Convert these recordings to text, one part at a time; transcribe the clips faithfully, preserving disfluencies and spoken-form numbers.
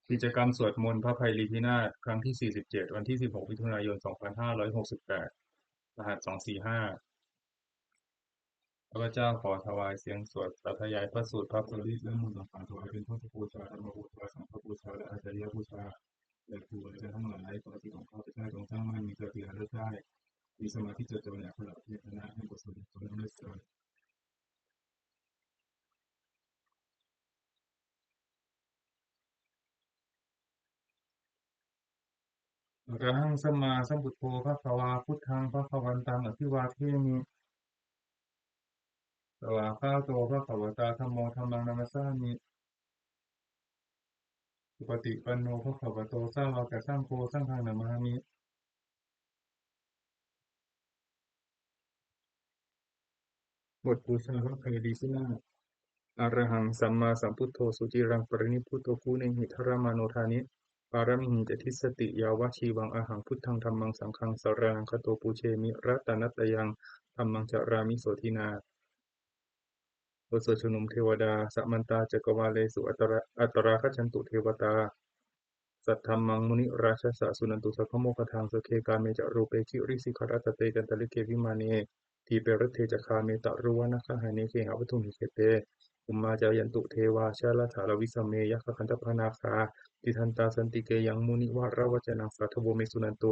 กิจกรรมสวดมนต์พระไพรีพินาศครั้งที่ สี่สิบเจ็ด วันที่ สิบหก มิถุนายน สองพันห้าร้อยหกสิบแปด รหัส สองสี่ห้า ข้าพเจ้าขอถวายเสียงสวดสาธยายพระสูตรพระปริตรและมนต์ต่างๆ ถวายเป็นพุทธบูชา ธรรมบูชา สังฆบูชา และอาจาริยบูชาแด่ครูอาจารย์ทั้งหลาย ขอจิตของข้าพเจ้าจงตั้งมั่น มีสติระลึกได้ มีสมาธิจดจ่อในอักขระพยัญชนะ ให้บทสวดอย่างต่อเนื่องด้วยเทอญ Arahaṃ sammāsambuddho bhagavā, buddhaṃ bhagavantaṃ abhivādemi. Svākkhāto bhagavatā dhammo, dhammaṃ namassāmi. Supaṭipanno bhagavato sāvakasaṅgho, saṅghaṃ namāmi. บทบูชาพระไพรีพินาศ Arahaṃ sammāsambuddho suciraṃ parinibbuto, guṇehi dharamāno dāni pāramīhi ca dissati, yāvajīvaṃ ahaṃ buddhaṃ dhammaṃ saṅghaṃ saraṇaṃ gato, pūjemi ratanattayaṃ dhammaṃ carāmi sotthinā. บทสวดชุมนุมเทวดา Samantā cakkavāḷesu atrā- atrāgacchantu devatā, saddhammaṃ munirājassa suṇantu saggamokkhadaṃ. Sagge kāme ca rūpe girisikharataṭe cantalikkhe vimāne, dīpe raṭṭhe ca gāme taruvanagahane gehavatthumhi khette, bhummā cāyantu devā jalathalavisame yakkhagandhabbanāgā, tiṭṭhantā santike yaṃ munivaravacanaṃ sādhavo me suṇantu.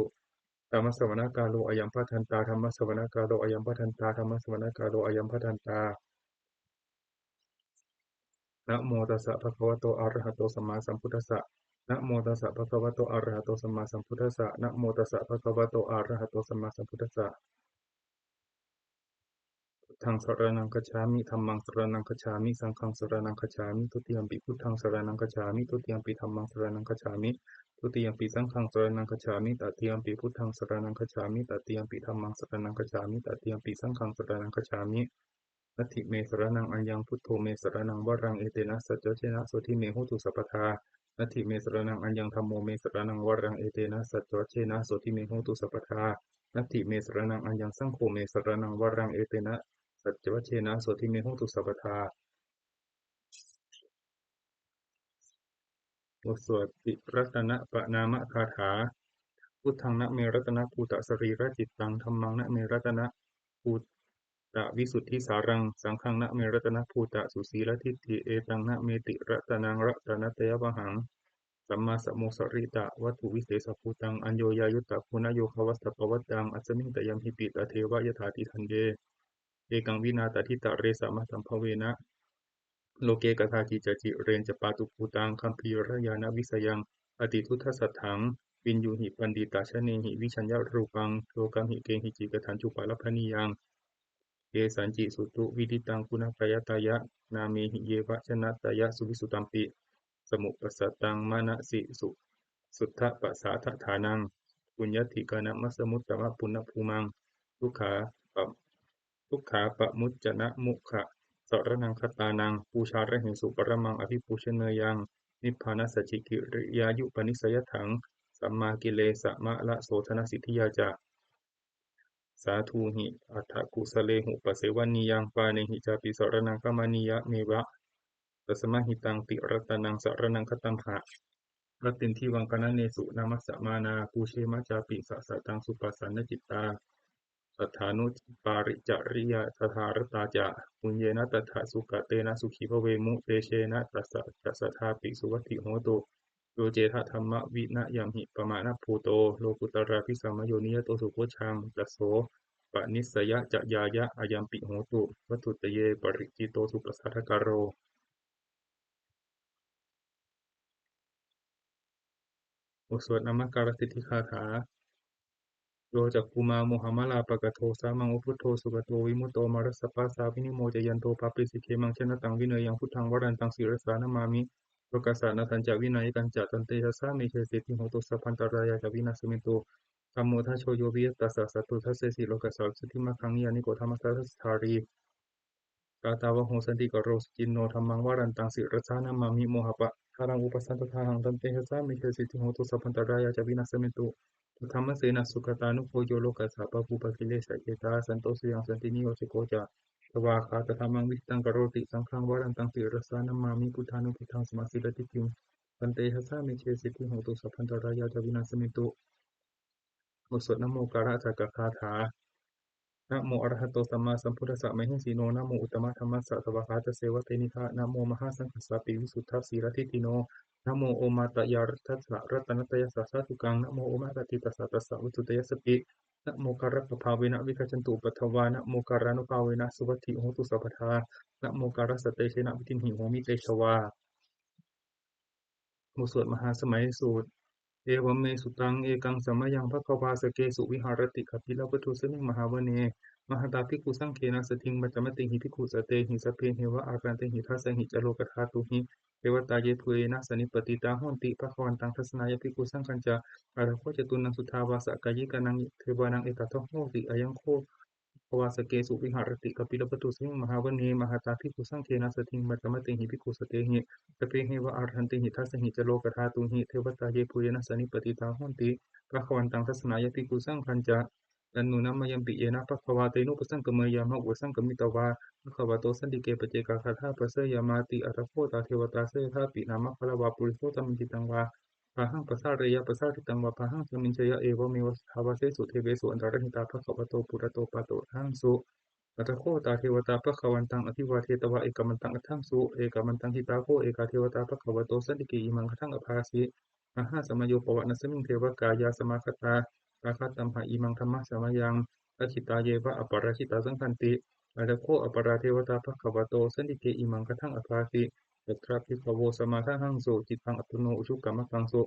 Dhammassavanakālo ayambhadantā. Dhammassavanakālo ayambhadantā. Dhammassavanakālo ayambhadantā. Namo tassa bhagavato arahato sammāsambuddhassa. Namo tassa bhagavato arahato sammāsambuddhassa. Namo tassa bhagavato arahato sammāsambuddhassa. Buddhaṃ saraṇaṃ gacchāmi. Dhammaṃ saraṇaṃ gacchāmi. Saṅghaṃ saraṇaṃ gacchāmi. Dutiyampi buddhaṃ saraṇaṃ gacchāmi. Dutiyampi dhammaṃ saraṇaṃ gacchāmi. Dutiyampi saṅghaṃ saraṇaṃ gacchāmi. Tatiyampi buddhaṃ saraṇaṃ gacchāmi. Tatiyampi dhammaṃ saraṇaṃ gacchāmi. Tatiyampi saṅghaṃ saraṇaṃ gacchāmi. Natthi me saraṇaṃ aññaṃ, buddho me saraṇaṃ varaṃ, etena saccavajjena sotthi me hotu sabbadā. Natthi me saraṇaṃ aññaṃ, dhammo me saraṇaṃ varaṃ, etena saccavajjena sotthi me hotu sabbadā. Natthi me saraṇaṃ aññaṃ, saṅgho me saraṇaṃ varaṃ, etena saccavajjena sotthi me hotu sabbadā. บทสวดติรัตนปะนามคาถา Buddhaṃ name ratanabhūtasarīracittaṃ. Dhammaṃ name ratanabhūtavisuddhisāraṃ. Saṅghaṃ name ratanabhūtasusīladiṭṭhiṃ. Etaṃ name tiratanaṃ ratanattayavhaṃ. Sammāsamosaritavatthuvesesabhūtaṃ. Aññoññāyuttaguna-yogavatthapavatthaṃ. Asmiṃ tayamhi piṭṭhibhāge tathidhāne. Ekaṃ vinā tathitare samasambhavena loke kadāci ca. Cireñca pātubhūtaṃ gambhīrañāṇavisayaṃ atisuddhasatthaṃ viññūhi paṇḍitajanehi. Vijñāya rūpaṃ lokamhi kehici kathāni cupallabbhanīyaṃ. Kesañci suṭṭhu viditaṃ guṇākāyataya nāmehi yeva janataya suvisuddhampi samuppasattaṃ manasi suddhapasādadhānaṃ puññadhikāramassamuddamapuṇṇabhūmaṃ. Dukkhā pa- dukkhāpamuccanamukkhasaraṇaṃ gatānaṃ pūjārahesu paramaṃ abhipūjaneyyaṃ. Nibbānasacchikiriyāyupanissayatthaṃ sammākilesamallasodhanasiddhiyā ca. Sādhūhi atthakūsalehupasevaniyaṃ pāṇehi cāpi saraṇaṃ gamanīyameva. Tasmā hi taṃ tiratanaṃ saraṇaṃ gatamha. Rattindivaṃ kananesu namassāma pūjema cāpi sasataṃ suppasannacittā. Saddhānupacariyā saddharata ca puññena tattha sukatena sukhī bhavemu. Tejena tassa ca sadā pi suvatthi hotu. Yo cettha dhammavinayamhi pamāṇabhūto lokuttaradhigameyyo niyato sukhuddhaṃ ca so panissayacayāya ayampi hotu. Vatthutaye paricito suppasādakālo. บทสวดนมการสิทธิคาถา Yo cakkhumā mohamalāpakaṭṭho sāmaṃ va buddho sugato vimutto mārassa pāsā vinimocayanto pāpesi khemaṃ janataṃ vineyyaṃ buddhaṃ varantaṃ sirasā namāmi. Lokassa ātañca vinayañca tantejasā me jayasiddhi hotu sabbantarāyā ca vināsamentu. Dhammo dhajo yo viya tassa satthu dassesi lokassa visuddhimaggaṃ niyyāniko dhammasārathidhārī ātavaho santikaro suciṇṇo dhammaṃ varantaṃ sirasā namāmi. Mohappadālaṃ upasantadāhaṃ tantejasā me jayasiddhi hotu sabbantarāyā ca vināsamentu. Saddhammasenā sugatānugo yo lokassa pāpūpakilesajetā santo sayaṃ santiniyojako ca svākkhātadhammaṃ viditaṃ karoti saṅghaṃ varantaṃ sirasā namāmi buddhānubuddhaṃ samasīladiṭṭhiṃ Bhante, yassa me khesi siddhi hotu, sabbantarāyā ca vināsamentu. บทสวดนโมการะจักรคาถา Namo arahato sammāsambuddhassa mahesino. Namo uttamadhammassa svākkhātasseva tenidha. Namo mahāsaṅghassāpi visuddhasīladiṭṭhino. Namo omātyāraddhassa ratanattayassa sādhukaṃ. Namo omakātītassa tassa vatthuttayassapi. Namokārappabhāvena vigacchantu upaddavā. Namokārānubhāvena suvatthi hotu sabbadā. Namokārassa tejena vidhimhi homi tejavā. บทสวดมหาสมัยสูตร Evaṃ me sutaṃ. Ekaṃ samayaṃ bhagavā sakkesu viharati kapilavatthusmiṃ mahāvane mahatā bhikkhusaṅghena saddhiṃ pañcamattehi bhikkhusatehi sabbeheva arahantehi. Dasahi ca lokadhātūhi devatā yebhuyyena sannipatitā honti bhagavantaṃ dassanāya bhikkhusaṅghañca. Atha kho catunnaṃ suddhāvāsakāyikānaṃ devānaṃ etadahosi: Ayaṃ kho bhagavā sakkesu viharati kapilavatthusmiṃ mahāvane mahatā bhikkhusaṅghena saddhiṃ pañcamattehi bhikkhusatehi sabbeheva arahantehi. Dasahi ca lokadhātūhi devatā yebhuyyena sannipatitā honti bhagavantaṃ dassanāya bhikkhusaṅghañca. Taṃ nūna mayampi yena bhagavā tenupasaṅkameyyāma, upasaṅkamitvā bhagavato santike paccekagāthā bhāseyyāmāti. Atha kho tā devatā seyyathāpi nāma balavā puriso sammiñjitaṃ vā bāhaṃ pasāreyya, pasāritaṃ vā bāhaṃ sammiñjeyya, evameva suddhāvāsesu devesu antarahitā bhagavato purato pāturahaṃsu. Atha kho tā devatā bhagavantaṃ abhivādetvā ekamantaṃ aṭṭhaṃsu. Ekamantaṃ ṭhitā kho ekā devatā bhagavato santike imaṃ gāthaṃ abhāsi: Mahāsamayo pavanasmiṃ, devakāyā samāgatā; āgatamha imaṃ dhammasamayaṃ, dakkhitāyeva aparājitasaṅghanti. Atha kho aparā devatā bhagavato santike imaṃ gāthaṃ abhāsi: Tatra bhikkhavo samādahaṃsu, cittaṃ attano ujukamakaṃsu;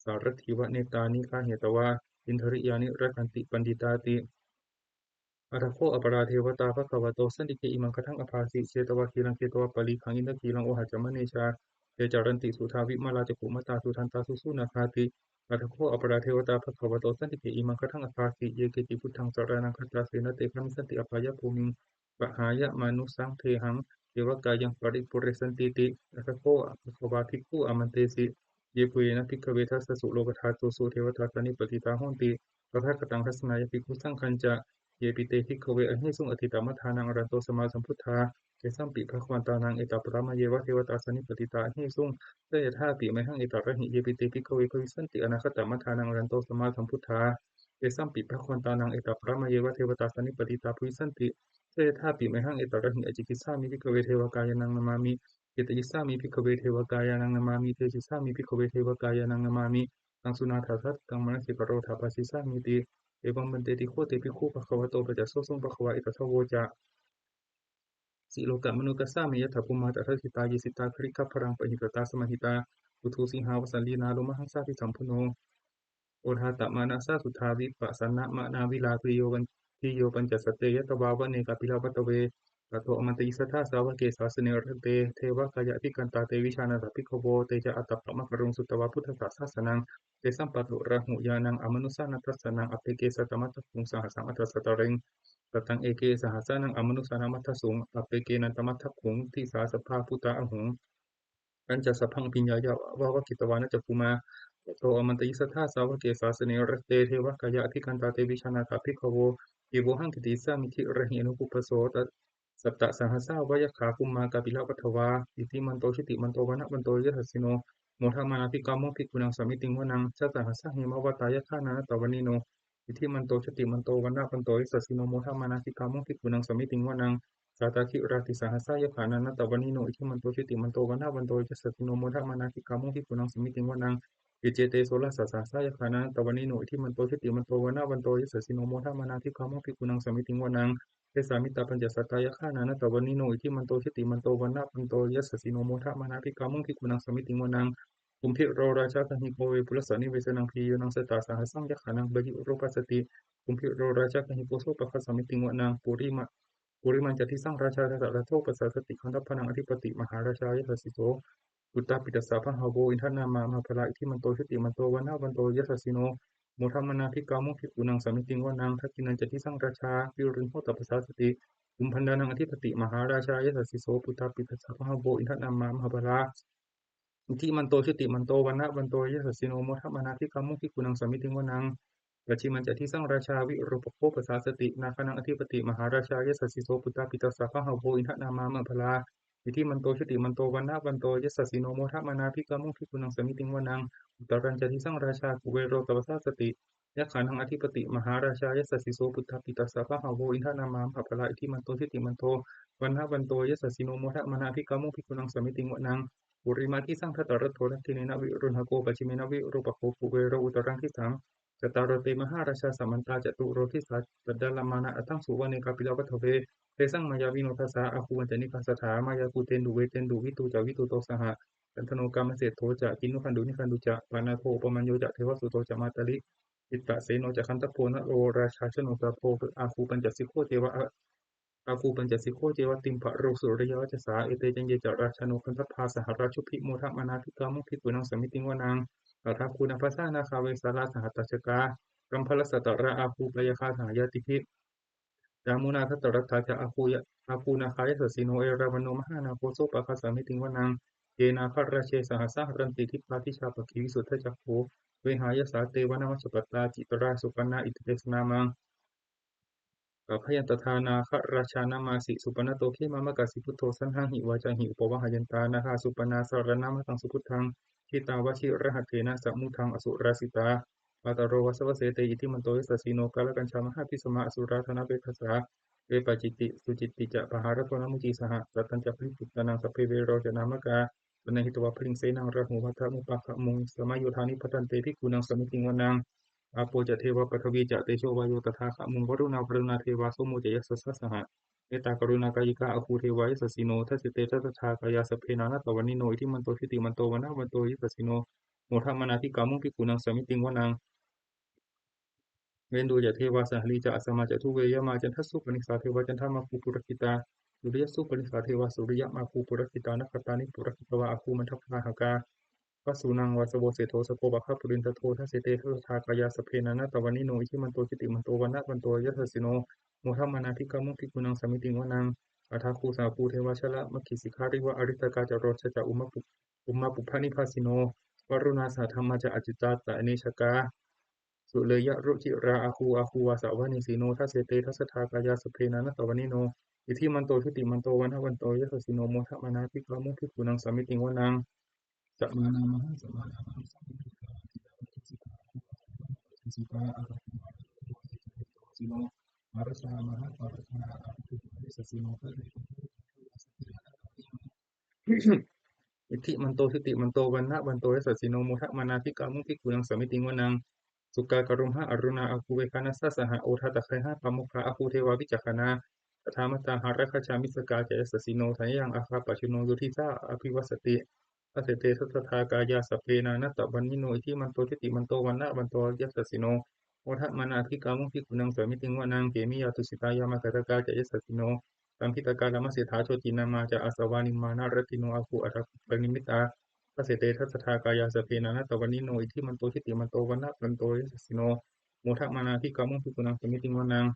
sārathīva nettāni gahetvā, indriyāni rakkhanti paṇḍitāti. Atha kho aparā devatā bhagavato santike imaṃ gāthaṃ abhāsi: Chetvā khīlaṃ chetvā palighaṃ, indakhīlaṃ ohacca manejā; te caranti suddhā vimalā, cakkhumatā sudantā susunāgāti. Atha kho aparā devatā bhagavato santike imaṃ gāthaṃ abhāsi: Ye keci buddhaṃ saraṇaṃ gatāse, na te gamissanti apāyabhūmiṃ; pahāya mānusaṃ dehaṃ, devakāyaṃ paripūressantīti. Atha kho bhagavā bhikkhū āmantesi: Yebhuyyena bhikkhave dasasu lokadhātūsu devatā sannipatitā honti tathāgataṃ dassanāya bhikkhusaṅghañca. Yepi te bhikkhave ahesuṃ atītamaddhānaṃ arahanto sammāsambuddhā, tesampi bhagavantānaṃ etaparamāyeva devatā sannipatitā ahesuṃ, seyyathāpi mayhaṃ etarahi. Yepi te bhikkhave bhavissanti anāgatamaddhānaṃ arahanto sammāsambuddhā, tesampi bhagavantānaṃ etaparamāyeva devatā sannipatitā bhavissanti, seyyathāpi mayhaṃ etarahi. Ācikkhissāmi bhikkhave devakāyānaṃ nāmāni, kittayissāmi bhikkhave devakāyānaṃ nāmāni, desissāmi bhikkhave devakāyānaṃ nāmāni. Taṃ suṇātha sādhukaṃ manasikarotha bhāsissāmīti. Evaṃ bhanteti kho te bhikkhū bhagavato paccassosuṃ. Bhagavā etadavoca: Silokamanukassāmi, yattha bhummā tadassitā; ye sitā girigabbharaṃ, pahitattā samāhitā. Puthū sīhāva sallīnā, lomahaṃsābhisambhuno; odātamanasā suddhā, vippasannamanāvilā. Bhiyyo pañ- bhiyyo pañcasate ñatvā, vane kāpilavatthave; tato āmantayī satthā, sāvake sāsane rate. Devakāyā abhikkantā, te vijānātha bhikkhavo; te ca ātappamakaruṃ, sutvā buddhassa sāsanaṃ. Tesampāturahu ñāṇaṃ, amanussāna dassanaṃ; appeke satamaddakkhuṃ, sahassaṃ atha sattariṃ. Sataṃ eke sahassānaṃ, amanussānamaddasuṃ; appekenantamaddakkhuṃ, disā sabbā phuṭā ahuṃ. Tañca sabbaṃ abhiññāya, vavakkhitvāna cakkhumā; tato āmantayī satthā, sāvake sāsane rate. Devakāyā abhikkantā, te vijānātha bhikkhavo; ye vohaṃ kittayissāmi, girāhi anupubbaso. Sattasahassā va yakkhā, bhummā kāpilavatthavā; iddhimanto jutimanto, vaṇṇavanto yasassino; modamānā abhikkāmuṃ, bhikkhūnaṃ samitiṃ vanaṃ. Chasahassā hemavatā, yakkhā nānattavaṇṇino; iddhimanto jutimanto, vaṇṇavanto yasassino; modamānā abhikkāmuṃ, bhikkhūnaṃ samitiṃ vanaṃ. Sātāgirā tisahassā, yakkhā nānattavaṇṇino; iddhimanto jutimanto, vaṇṇavanto yasassino; modamānā abhikkāmuṃ, bhikkhūnaṃ samitiṃ vanaṃ. Iccete soḷasasahassā, yakkhā nānattavaṇṇino; iddhimanto jutimanto, vaṇṇavanto yasassino; modamānā abhikkāmuṃ, bhikkhūnaṃ samitiṃ vanaṃ. Kesā mittā pañcasatā, yakkhā nānattavaṇṇino; iddhimanto jutimanto, vaṇṇavanto yasassino; modamānā abhikkāmuṃ, bhikkhūnaṃ samitiṃ vanaṃ. Kumbhīro rājagahiko, vepullassa nivesanaṃ; bhiyyo naṃ satasahassaṃ, yakkhānaṃ payirupāsati. Kumbhīro rājagahiko, sopāga samitiṃ vanaṃ. Purimañca disaṃ rājā, dhataraṭṭho pasāsati; gandhabbānaṃ ādhipati, mahārājā yasassi so. Puttāpi tassa bahavo, indanāmā mahabbalā; iddhimanto jutimanto, vaṇṇavanto yasassino; modamānā abhikkāmuṃ, bhikkhūnaṃ samitiṃ vanaṃ. Dakkhiṇañca disaṃ rājā, virūḷho tappasāsati; kumbhaṇḍānaṃ ādhipati, mahārājā yasassi so. Puttāpi tassa bahavo, indanāmā mahabbalā; iddhimanto jutimanto, vaṇṇavanto yasassino; modamānā abhikkāmuṃ, bhikkhūnaṃ samitiṃ vanaṃ. Pacchimañca disaṃ rājā, virūpakkho pasāsati; nāgānaṃ ādhipati, mahārājā yasassi so. Puttāpi tassa bahavo, indanāmā mahabbalā; Iddhimanto jutimanto vaṇṇavanto yasassino modamānā abhikkāmuṃ bhikkhūnaṃ samitiṃ vanaṃ. Uttarañca disaṃ rājā kuvero tappasāsati, yakkhānaṃ ādhipati mahārājā yasassi so. Puttāpi tassa bahavo indanāmā mahabbalā iddhimanto jutimanto vaṇṇavanto yasassino modamānā abhikkāmuṃ bhikkhūnaṃ samitiṃ vanaṃ. Purimaṃ disaṃ dhataraṭṭho dakkhiṇena virūḷhako pacchimena virūpakkho kuvero uttaraṃ disaṃ. Cattāro te mahārājā samantā caturo disā daddallamānā aṭṭhaṃsu vane kāpilavatthave. Tesaṃ māyāvino dāsā āgū vañcanikā saṭhā, māyā kuṭeṇḍu veṭeṇḍu viṭū ca viṭuṭo saha, candano kāmaseṭṭho ca kinnughaṇḍu nighaṇḍu ca, panādo opamañño ca devasūto ca mātali, cittaseno ca gandhabbo naḷo rājā janosabho, āgū pañcasikho ceva, āgū pañcasikho ceva timbarū suriyavacchasā. Ete caññe ca rājāno gandhabbā saha rājubhi, modamānā abhikkāmuṃ bhikkhūnaṃ samitiṃ vanaṃ. Athāgū nābhasā nāgā vesālā sahatacchakā, kambalassatarā āgū pāyāgā saha ñātibhi, yāmunā dhataraṭṭhā ca āgū ya, āgū nāgā yasassino, erāvaṇo mahānāgo sopāga samitiṃ vanaṃ. Ye nāgarāje sahasā haranti, dibbā dijā pakkhi visuddhacakkhū, vehāyasā te vanamajjhapattā, citrā supaṇṇā iti tesa nāmaṃ. Abhayantadā nāgarājānamāsi, supaṇṇato khemamakāsi buddho, saṇhāhi vācāhi upavhayantā, nāgā supaṇṇā saraṇamataṃsu buddhaṃ. Jitā vajirahatthena samuddaṃ asurā sitā, bhātaro vāsavassete iddhimanto yasassino, kālakañjā mahābhismā asurā dānaveghasā, vepacitti sucitti ca pahārādo namucī saha, satañca baliputtānaṃ sabbe verocanāmakā, sannayhitvā baliṃ senaṃ rāhubhaddamupāgamuṃ, samayodāni bhaddante bhikkhūnaṃ samitiṃ vanaṃ. Āpo ca devā paṭhavī ca tejo vāyo tadāgamuṃ, varuṇā vāruṇā devā somo ca yasasā saha, mettākaruṇākāyikā āgū devā yasassino, dasete dasadhā kāyā sabbe nānattavaṇṇino, iddhimanto jutimanto vaṇṇavanto yasassino, modamānā abhikkāmuṃ bhikkhūnaṃ samitiṃ vanaṃ. Veṇḍū ca devā sahalī ca asamā ca duve yamā, candassūpanisā devā candamāgū purakkhitā, suriyassūpanisā devā suriyamāgū purakkhitā, nakkhattāni purakkhitvā āgū mandavalāhakā, vasūnaṃ vāsavo seṭṭho sakkopāga purindado, dasete dasadhā kāyā sabbe nānattavaṇṇino, iddhimanto jutimanto vaṇṇavanto yasassino, modamānā abhikkāmuṃ bhikkhūnaṃ samitiṃ vanaṃ. Athāgū sahabhū devā jalamaggisikhāriva, ariṭṭhakā ca rojā ca umāpu, umāpupphanibhāsino, varuṇā sahadhammā ca accutā ca anejakā, sūleyyarucirā āgū āgū vāsavanesino, dasete dasadhā kāyā sabbe nānattavaṇṇino, iddhimanto jutimanto vaṇṇavanto yasassino, modamānā abhikkāmuṃ bhikkhūnaṃ samitiṃ vanaṃ. Samānā mahāsamānā mānusā puthū ca, athāgū vāsavanesino, dasete dasadhā kāyā sabbe nānattavaṇṇino, iddhimanto jutimanto vaṇṇavanto yasassino, mārā ca mahāmārā ca āgū devā yasassino, dasete dasadhā kāyā sabbe nānattavaṇṇino, iddhimanto jutimanto vaṇṇavanto yasassino, modamānā abhikkāmuṃ bhikkhūnaṃ samitiṃ vanaṃ. Sukkā karumhā aruṇā āgū veghanasā saha, odātagayhā pāmokkhā āgū devā vicakkhaṇā, sadāmattā hāragajā missakā ca yasassino, thanayaṃ āgā pajjunno yo disā abhivassati, dasete dasadhā kāyā sabbe nānattavaṇṇino, iddhimanto jutimanto vaṇṇavanto yasassino, modamānā abhikkāmuṃ bhikkhūnaṃ samitiṃ vanaṃ. Khemiyā tusitā yāmā kaṭṭhakā ca yasassino, lambitakā lāmaseṭṭhā jotināmā ca āsavā, nimmānaratino āgū athāgū paranimmitā, dasete dasadhā kāyā sabbe nānattavaṇṇino, iddhimanto jutimanto vaṇṇavanto yasassino, modamānā abhikkāmuṃ bhikkhūnaṃ samitiṃ vanaṃ.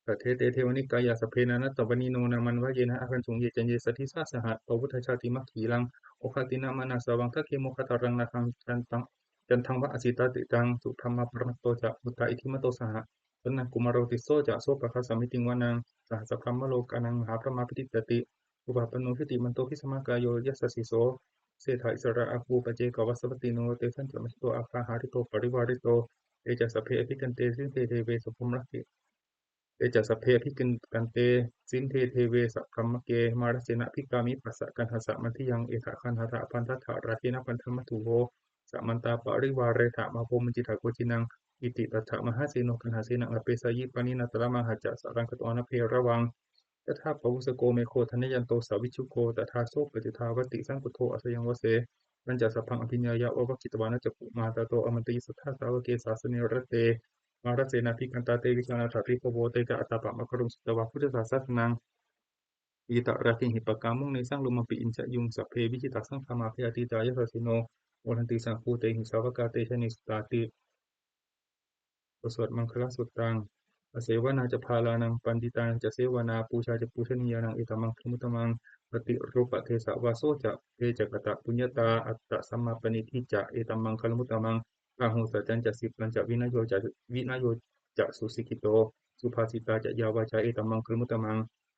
Saṭṭhete devanikāyā sabbe nānattavaṇṇino, nāmanvayena āgañchuṃ ye caññe sadisā saha, pavutthajātimakkhilaṃ oghatiṇṇamanāsavaṃ, dakkhemoghataraṃ nāgaṃ candaṃ, candaṃva asitātitaṃ, subrahmā paramatto ca puttā iddhimato saha, sanākumāro tisso ca sopāga samitiṃ vanaṃ. Sahassabrahmalokānaṃ mahābrahmābhitiṭṭhati, upapanno jutimanto bhismākāyo yasassi so, seṭṭhā issarā āgū paccekavasavattino, tesañca majjhato āgā hārito parivārito, te ca sabbe abhikkante sinde deve sabrahmake, te ca sabbe abhikkante sinde deve sabrahmake, mārasenā abhikkāmi passa kaṇhassa mandiyaṃ, etha gaṇhatha bandhatha rāgena bandhamatthu vo, samantā parivāretha mā vo muñcittha koci naṃ. Iti tattha mahāseno kaṇhasenaṃ apesayi, pāṇinā talamāhacca saraṃ katvāna bheravaṃ. Yathā pāvussako megho thanayanto savijjuko, tadā so paccudāvatti saṅkuddho asayaṃvase. Tañca sabbaṃ abhiññāya vavakkhitvāna cakkhumā, tato āmantayi satthā sāvake sāsane rate, mārasenā abhikkantā te vijānātha bhikkhavo. Te ca ātappamakaruṃ sutvā buddhassa sāsanaṃ, vītarāgehi pakkāmuṃ nesaṃ lomampi iñjayuṃ. Sabbe vijitasaṅgāmā bhayātītā yasassino, modanti saha bhūtehi sāvakā te janesutāti. บทสวดมังคลสุตตัง Asevanā ca bālānaṃ, paṇḍitānañca sevanā, pūjā ca pūjanīyānaṃ, etammaṅgalamuttamaṃ. Paṭirūpadesavāso ca, ye ca katapuññatā, attasammāpaṇidhi ca, etammaṅgalamuttamaṃ. Bāhusaccañca sippañca, vinayo ca, vinayo ca susikkhito, subhāsitā ca yā vācā, etammaṅgalamuttamaṃ.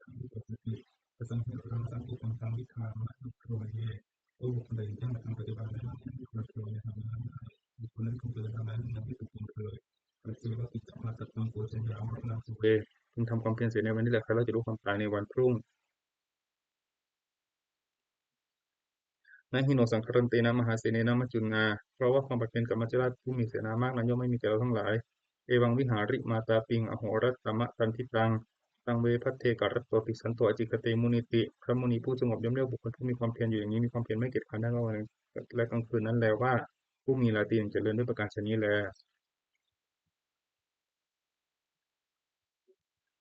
taṃ vipassanti, taṃ saṃhiraṃ santupaṃ taṃ viddhā mahappajjhaye. โอ้ บุคคลใดยังไม่ทำปฏิบัติในเรื่องที่ควรเจริญในธรรมนั้นได้ บุคคลนั้นคงเจริญธรรมนั้นยังไม่ถูกควรเจริญ Ajjeva kiccamātappaṃ ko jaññā maraṇaṃ suve. พึงทำความเพียรเสียในวันนี้แหละ ใครเล่าจะรู้ความตายในวันพรุ่ง Na hi no saṅgarantena mahāsenena maccunā. เพราะว่าความผัดเพี้ยนกับมัจจุราชผู้มีเสนามากนั้นย่อมไม่มีแก่เราทั้งหลาย Evaṃ vihārimātāpiṃ ahorattamatanditaṃ. taṃ ve bhaddekarattoti santo ācikkhate munīti. พระมุนีผู้สงบย่อมเรียกบุคคลผู้มีความเพียรอยู่อย่างนี้ มีความเพียรไม่เกียจคร้านทั้งกลางวันและกลางคืนนั้นแลว่า ผู้มีราตรีหนึ่งเจริญด้วยประการฉะนี้แล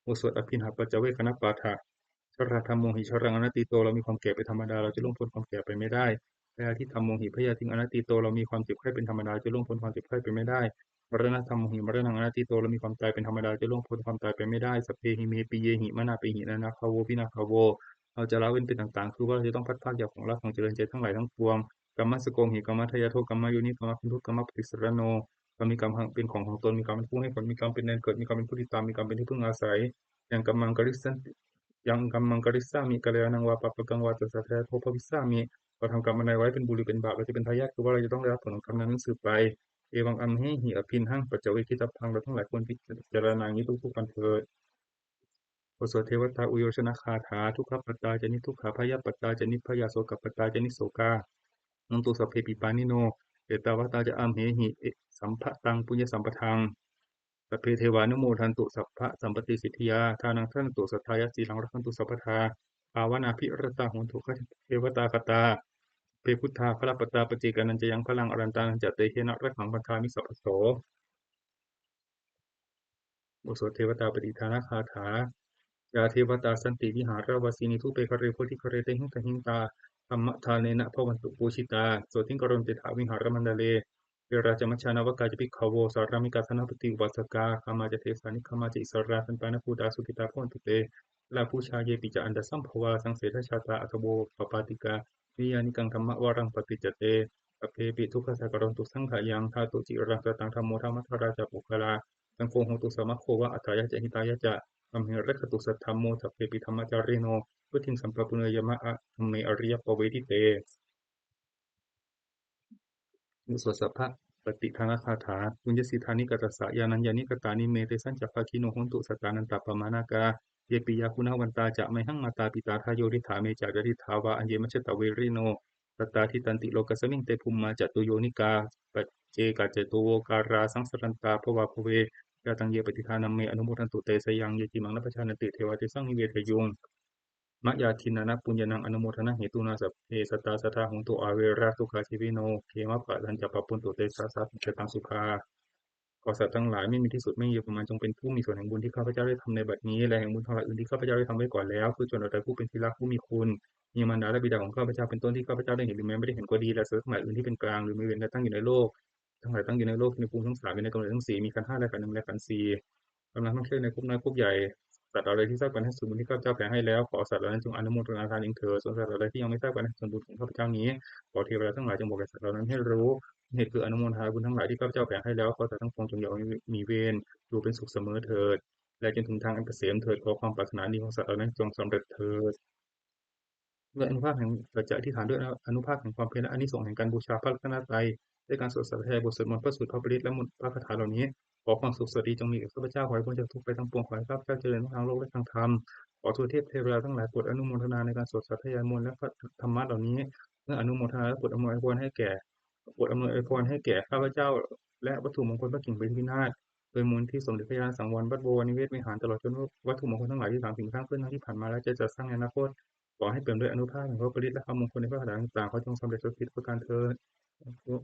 บทสวดอภิณหปัจจเวกขณปาฐะ Jarādhammomhi jaraṃ anatīto เรามีความแก่เป็นธรรมดา เราจะล่วงพ้นความแก่ไปไม่ได้ Byādhidhammomhi byādhiṃ anatīto เรามีความเจ็บไข้เป็นธรรมดา จะล่วงพ้นความเจ็บไข้ไปไม่ได้ Maraṇadhammomhi maraṇaṃ anatīto เรามีความตายเป็นธรรมดา จะล่วงพ้นความตายไปไม่ได้ Sabbehi me piyehi manāpehi nānābhāvo vinābhāvo เราจะละเว้นเป็นต่างๆ คือว่าเราจะต้องพลัดพรากจากของรักของเจริญใจทั้งหลายทั้งปวง Kammassakomhi kammadāyādo kammayoni kammabandhu kammapaṭisaraṇo เรามีกรรมเป็นของของตน มีกรรมเป็นผู้ให้ผล มีกรรมเป็นแดนเกิด มีกรรมเป็นผู้ติดตาม มีกรรมเป็นที่พึ่งอาศัย Yaṃ kammaṃ karissāmi, yaṃ kammaṃ karissāmi, kalyāṇaṃ vā pāpakaṃ vā, tassa dāyādo bhavissāmi. เราทำกรรมอันใดไว้เป็นบุญหรือเป็นบาป เราจะเป็นทายาท คือว่าเราจะต้องได้รับผลของกรรมนั้นสืบไป Evaṃ amhehi abhiṇhaṃ paccavekkhitabbaṃ เราทั้งหลายควรพิจารณาอย่างนี้ทุกๆวันเถิด บทสวดเทวตาอุยโยชนคาถา Dukkhappattā ca niddukkhā, bhayappattā ca nibbhayā, sokappattā ca nissokā, hontu sabbepi pāṇino. Ettāvatā ca amhehi, e, sambhataṃ puññasampadaṃ. Sabbe devānumodantu, sabbasampattisiddhiyā. Dānaṃ dadantu saddhāya, sīlaṃ rakkhantu sabbadā, bhāvanābhiratā hontu, devatā gatā. Sabbe buddhā balappattā, paccekānañca yaṃ balaṃ, arahantānañca tejena, rakkhaṃ bandhāmi sabbaso. บทสวดเทวตาปฏิทานคาถา Yā devatā santi vihāravāsinī, thūpe ghare bodhighare, tahiṃ tahiṃ tā dhammadānena bhavantu pūjitā, sotthiṃ karontedha vihāramaṇḍale. Therā ca majjhā navakā ca bhikkhavo, sārāmikā dānapatī upāsakā, gāmā ca desā nigamā ca issarā, sappāṇabhūtā sukhitā bhavantu te. Kālabūjā yepi ca aṇḍasambhavā, saṃsedajātā athavopapātikā, niyyānikaṃ dhammavaraṃ paṭicca te, sabbepi dukkhassa karontu saṅkhayaṃ. Ṭhātu ciraṃ sataṃ dhammo, dhammaddharā ca puggalā, saṅgho hotu samaggo va, atthāya ca hitāya ca. Amhe rakkhatu saddhammo, sabbepi dhammacārino, vuḍḍhiṃ sampāpuṇeyyāma, dhamme ariyappavedite. บทสวดสัพพปฏิทานคาถา Puññassidāni katassa, yānaññāni katāni me, tesañca bhāgino hontu, sattānantapamāṇakā. Ye piyā guṇavantā ca, mayhaṃ mātā pitā thayo, diṭṭhā me ca ñātidhā vā, aññe majjhattā verino, sattā tiṭṭhanti lokasmiṃ, te bhummā catuyonikā, paccekagātā juweliṅgākārā, saṃsarantā bhavā bhave. Yā taṃ ye pattidānaṃ me, anumodantu te sayaṃ, ye cīmaṃ na pajānanti, devā tesaṃ nivedayuṃ. Mayā dinnāna puññānaṃ, anumodanahetuna, sabbe sattā sadā hontu, averā sukhajīvino, khemappadañca pāpuntu, te sāsā sampajātaṃ sukhaṃ. ขอสัตว์ทั้งหลายไม่มีที่สุดไม่มีประมาณ จงเป็นผู้มีส่วนแห่งบุญที่ข้าพเจ้าได้ทำในบัดนี้ และแห่งบุญทั้งหลายอื่นที่ข้าพเจ้าได้ทำไว้ก่อนแล้ว คือชนเหล่าใดผู้เป็นที่รักผู้มีคุณ มีมารดาและบิดาของข้าพเจ้าเป็นต้นที่ข้าพเจ้าได้เห็นหรือแม้ไม่ได้เห็นก็ดี และสัตว์ทั้งหลายอื่นที่เป็นกลาง หรือมีเวรกรรมตั้งอยู่ในโลก ทั้งหลายตั้งอยู่ในโลก ในภูมิทั้งสาม อยู่ในกำเนิดทั้งสี่ มีขันธ์ห้าและขันธ์หนึ่งและขันธ์สี่ กำลังท่องเที่ยวในภพน้อยภพใหญ่ สัตว์เหล่าใดที่ทราบการให้ส่วนบุญที่ข้าพเจ้าแผ่ให้แล้ว ขอสัตว์เหล่านั้นจงอนุโมทนาทานเองเถิด ส่วนสัตว์เหล่าใดที่ยังไม่ทราบการให้ส่วนบุญของข้าพเจ้านี้ ขอเทวดาทั้งหลายจงบอกแก่สัตว์เหล่านั้นให้รู้ เหตุคืออนุโมทนาบุญทั้งหลายที่ข้าพเจ้าแผ่ให้แล้ว ขอสัตว์ทั้งปวงจงอย่ามีเวร อยู่เป็นสุขเสมอเถิด และจงถึงทางอันเกษมเถิด ขอความปรารถนาดีของสัตว์เหล่านั้นจงสำเร็จเถิด ด้วยอานุภาพแห่งสัจจะอธิษฐาน ด้วยอานุภาพแห่งความเพียร และอานิสงส์แห่งการบูชาพระรัตนตรัย ด้วยการสวดสาธยายบทสวดมนต์ พระสูตร พระปริตร และมนต์พระคาถาเหล่านี้ ขอความสุขสวัสดีจงมีแก่ข้าพเจ้า ขอให้พ้นจากทุกข์ภัยทั้งปวง ขอให้ข้าพเจ้าเจริญทั้งทางโลกและทางธรรม ขอทวยเทพเทวดาทั้งหลายโปรดอนุโมทนาในการสวดสาธยายมนต์และพระธรรมะเหล่านี้ เพื่ออนุโมทนาและโปรดอำนวยอวยพรให้แก่ โปรดอำนวยอวยพรให้แก่ข้าพเจ้า และวัตถุมงคลพระกิ่งไพรพินาศ โดยมนต์ที่สมเด็จพระญาณสังวร วัดบวรนิเวศวิหาร ตลอดจนวัตถุมงคลทั้งหลายที่สร้างสิ่งสร้างขึ้นทั้งที่ผ่านมาและจะจัดสร้างในอนาคต ขอให้เปี่ยมด้วยอานุภาพแห่งพระปริตรและคำมงคลในพระคาถาต่างๆ ขอจงสำเร็จสุดที่ประการเทอญ สาธุ